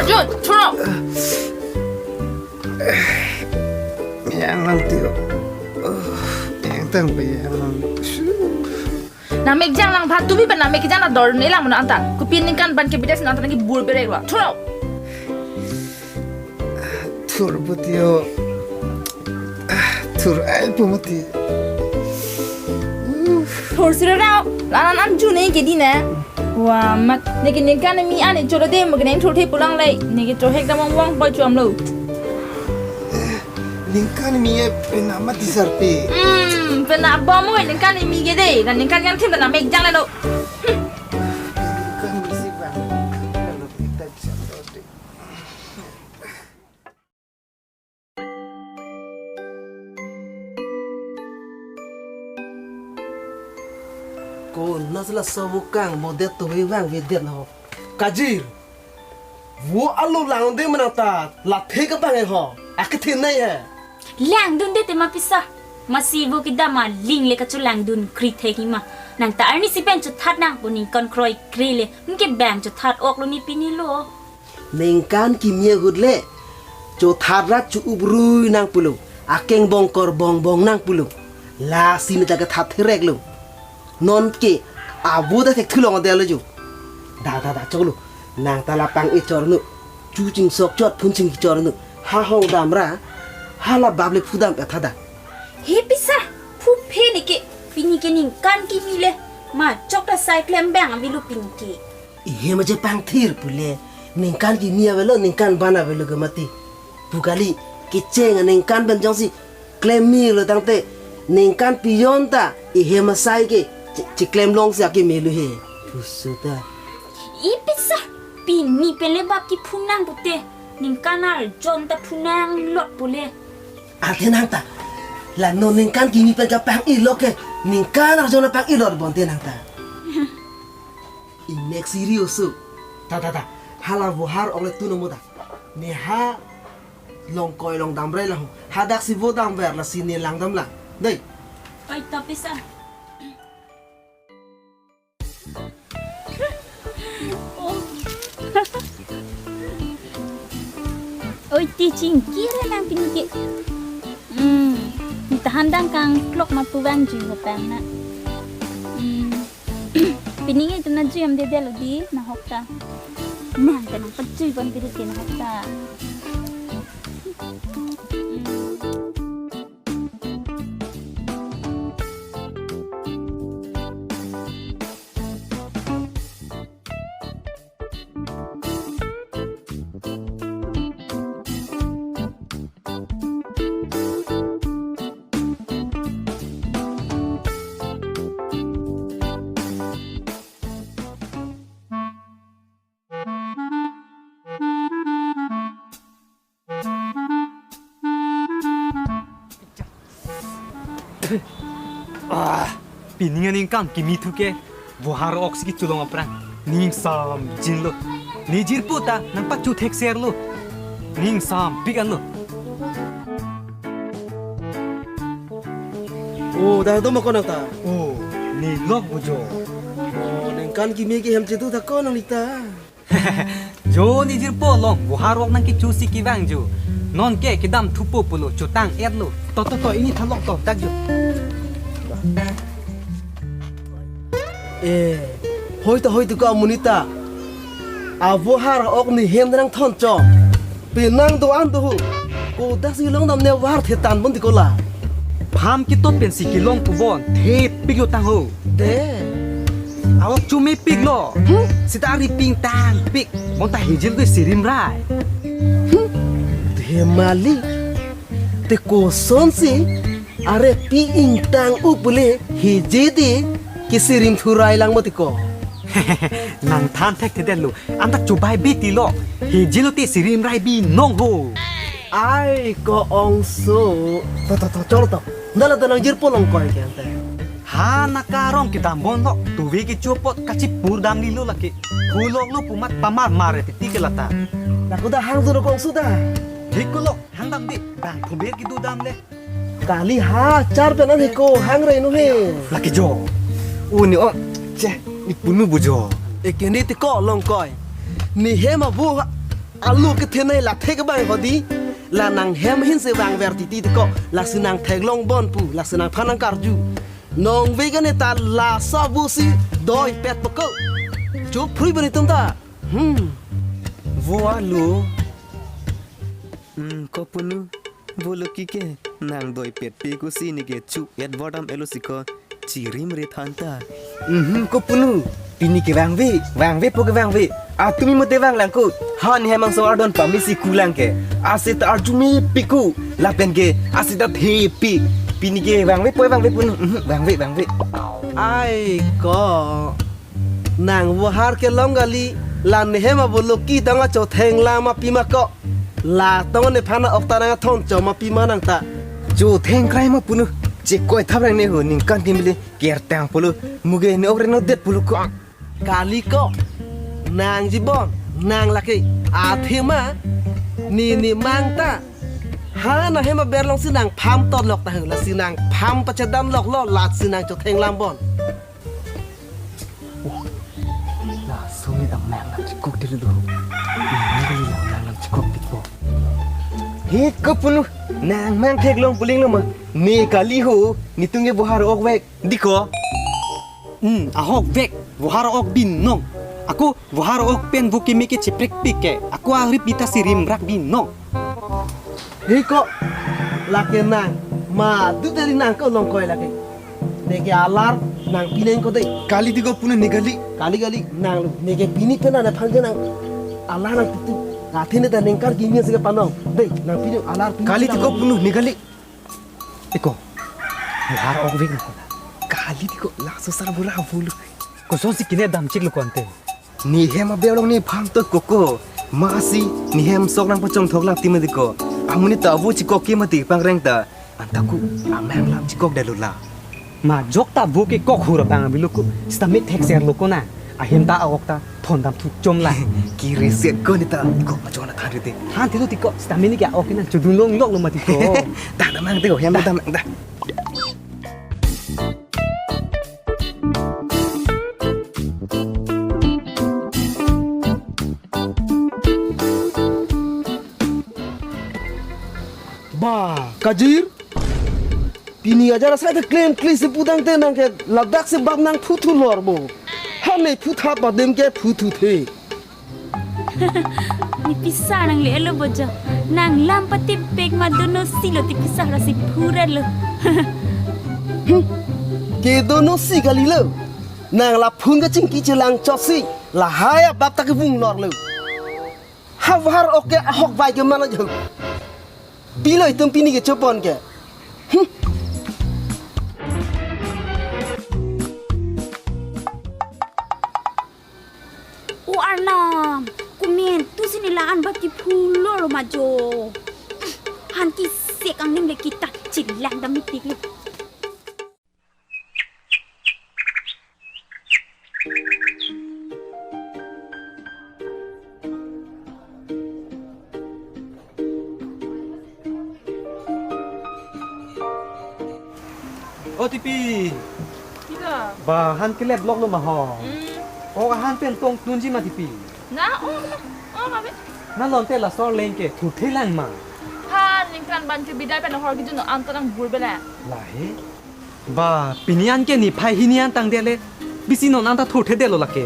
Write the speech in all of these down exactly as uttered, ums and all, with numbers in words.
Jun, thurok. Yang lang tio. Yang tang pe yang lang. Nangmek jang lang pha, tumi pen nangmek kejang na dor ne lang mano anta. Kopi aningkan ban ke bidas na anta nangkebur berek lo. Thurok. Thur putio. Thur ai pu mati. Thur sira rao, lanan an Jun ne kedi ne. Wa mat, ne ke ningkan kimi an cholo de mo ke neng thur the pulang lai. Ne ke chohek dam wang poi chuam lo. Ningkan kimi e pena mati sarpi. Hmm, pena bom oi ningkan kimi ke de. Dan ningkan yang thim pena mek jang lo. Ningkan kimi si bang. Kita bisa lo de. Ko nasla sobu kang modet tu vang vedet na ho. Kajir. Vo alo langdun manang ta lathe ke bang ho. Akethe nai he. Langdunde te ma pisa. Masi vo kedam aling le kacho langdun kri the ki ma. Nang ta arnisi pen chothat nang pu ningkan kroikre le. Neke bang chothat ok lo ne pini lo. Ningkan kimi ahut le chothat rat chu-uprui nang pulo, akeng bongkor bongbong nang pulo. Lasi ne ta kethat therek lo. Non ke abu ta thek thulong adel lo ju. Da da da choklo. Nang ta la pang-i chornu. Chu chingsok chot phun chingki chornu. Ha hong dam ra. Ha la bab le phu dam etha da. He pisa, phu phe ne ke, pini ke ningkan kimi le. Ma chok ta sai klem bang avelo pini ke. Ihe ma je pangthir pule, ningkan kimi avelo, ningkan ban avelo ke mati. Pu kali, kecheng aningkan pen jongsi klem melo tangte, ningkan pion ta, ihe ma sai ke, che-, cheklem long si akimi lo he. Pusu ta. I pisa, pini pen le bab kephu nang pute, ningkan arjon ta phu nang lot pule. Ante nang ta, la non ningkan kimi pen kapang-i lo ke, ningkan arjon pang-i lot bonte nang ta. Inek serious so. Ta ta ta. Hala vohar ok le tu nomo ta. Ne ha Longkoi along damre lang. Hadak si vo damver lasi ne lang dam lang. Dei. Oi, to pisa. Oi, ti chingkir lang pini ke. Hmm, ne tahan dang kangklok ma pu vangji ho pang na. Hmm. Pini nge itum na jui amde delo di nahok ta. Nang ta nangpajui pon pini ke nahok ta. Ah, pini nge ningkan kimi thu ke, vohar ok si kecholong aphrang. Ning samjin lo. Ne jirpo ta, nangpachu thekser lo. Ning sampik an lo. Oh, dah tu makon ta. Oh, ne lok bujo. Oh, ningkan kimi ke hem chitu ta ko nang nita. Jo ne jirpo along, vohar ok nangkechu si kevang jo. Non ke kedam thupo pulo, chotang et lo. To, to, to, ini thalok to, dak jo. Eh, hoi to, hoi to ka amonit ta. Avohar ok ne hem nangthon cho. Penang do-an do ho. Kodak si long dam ne vohar thetan bon di ko la. Pham ketot pensi kelong pu bon, thepik lo tang ho. Te. Awak chumepik lo. Hmm? Sita ari ping tangpik. Bonta hijil do sirim rai. Hmm? Te mali. Te kosonsi are pi ingtang-o pule hijil di kesirim thurai lang mati ko. Nangthan thekthedet lo. Antak chubai biti lo. Hijil lo te sirim rai binong ho. Ai ko-ongso. To, to, to, cholo to. Nala to nang jirpo Longkoi ke ante. Ha nangkarong kedam bon lo. Tuve kechopot kachipur damli lo lake. Hulok lo pu mat pamar mar titi ke lata. Nang kodak hang tu ko-ongso ta. Thik ko lo, hang dam di. Bang thuber kedo dam le. Kali ha, char pen an he ko hang rei nu he. Lake jo. Uni o, che, ne punu bujo. Eke ne te ko Longkoi. Ne hem avo ha. Alu kethenei la thek bang hodi. La nanghem ahin si vangver titi ko. Lasi nangtheklong bon pu. Lasi nangphan nangkarju. Nong vega ne ta la sabu si doipet poko. Chup phrui bani tum ta. Hmm. Vo alu. Hmm, ko punu. Vo Loki ke nang doipet pe ko si ne ke chu et vodam elo si ko. Chirim re than ta. Mhm, ko punu. Pini ke vangve, vangve po ke vangve. A tumi mote vanglang ko. Ha ne hemang so ardon pami si kulang ke. Asi ta arju mepik ko. Lapen ke, asi ta thepik. Pini ke vangve po vangve punu. Mhm, vangve, vangve. Ai ko. Nang vo har kelong kali, la ne hem avo Loki tang achotheng lam apima ko. La tong nephan ok ta nang athon chom apima nang ta. Chotheng krai ma punu. Chekoi thap reng ne ho ningkan kimli kertang pulo. Muge ne ok reno det pulo ko. Kali ko. Nang jibon, nang lake. Athema. Ne ne mang ta. Ha na hem aber long si nangpham tot lok ta ho, lasi nangpham pachedam lok lo, lasi nang chotheng lam bon. Laso ne amang lam chikok dilo. Nang lam nang lam chikok dilo. He ko punu, nang mang theklong puling lo ma. Ne kali ho, netum ke vo har ok vek. Di ko. Hmm, ahok vek, vo har ok binong. Ako vo har ok pen vo keme ke cheprekpik ke. Ako arip ita si rimrak binong. He ko, lake nang, madu teri nang ko longkoi lake. Neke alar nang pineng ko dei. Kali di ko punu ne kali. Kali kali nang lo. Neke pini pena nephan ke nang alar nang tutu. Kathe ne ta nengkar gimi si ke panong. Dei, nang pini alar pini. Kali di ko punu ne kali. Eko, vo har ok vek nang ko. Kali di ko laso sar bura bulu. Koson si kine damchik lo ko ante. Ne hem aber long ne phang tot koko. Masi, ne hem sok nang pachong thok lap ti mati ko. Amonit ta vo chikok ke mati pangreng ta. Anta ko, amang lam chikok dalo la. Ma jok ta vo ke kok hura pang abilo ko. Sita me thek ser lo ko na. Ahem ta a-ok ta thondam thu chom la. Kiri se ko ne ta ko ma chona than rite. Han thilo ti ko stamini ke a-ok ke nang chodun long lok lo mati ko. Ta ta mang te ko hem ta mang ta. Ba, Kajir. Pini ajar asai ta klem kli si pudang te nang ke ladak si bab nang phuthu lor bo. Hane phutha padem ke phuthu the. Ne pisar nang le lo bojo. Nang lam patip pek ma dono si lo ti pisar si phuret lo. Hmm. Ke dono si kali lo. Nang la phun ke chingki chelang chot si. Lahai abab ta ke vung lor lo. Ha vo har ok ke ahok vai ke mana jok. Pilo itum pini ke chopon ke. Hmm. O Arnam, kumen tu sini la-an bat kiphulo lo majo. Han kisek angning le kita chilang dam mitik lo. O Tipi. Kita. Ba, han kelep lok lo ma ho. Hmm. O, han pen tong tunji ma Tipi. Na, o, o, ma be. Na lonte la sor leng ke thurthe lang ma. Ha, ningkan ban ke bidai pen hor kejun anto nang bur bela. Lahe. Ba, pini an ke niphai hini an tangdet le. Bisi non anta thurthedetlo lake.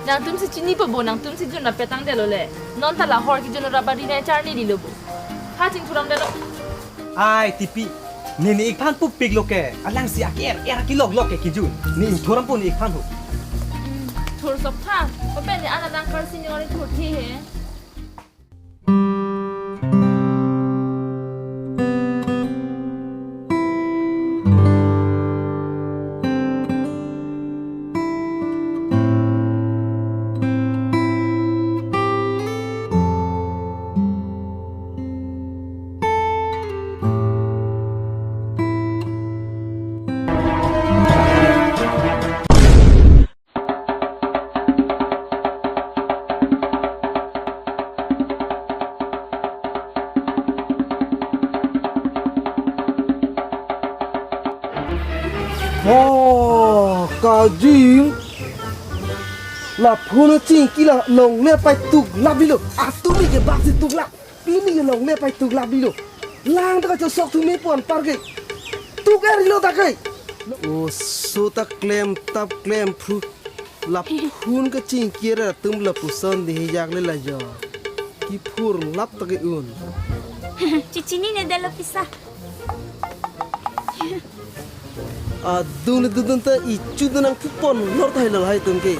Nangtum si chini pabo, nangtum si jun rapet tangdetlo le. Non ta la hor kejun raba rinai charni lilo bo. Ha chingthuramdetlo. Ai, Tipi. Ne ne ikphan pupik lo ke. Alang si aker, er kilok lok ke kejun. Ne thuram po ne ikphan ho. Hmm, thur sok tha. Papen ne ana nang kar senior thurthe he. Oh, Kajir. Lapu chingki la longle pai tuklap bilo. Atumi ke bak si tuklap. Pini ke longle pai tuklap bilo. Lang ta kachosok tumi pon parke. Tuk er lo ta ke. O so ta klem tap klem phu. Lapu kachingki ra tum lapuson di hijak le la jo. Kiphur lap ta ke un. Chichini ne dalo pisa. Adung le dudun ta ichu dunang pupon lor thai lo hai tum ke.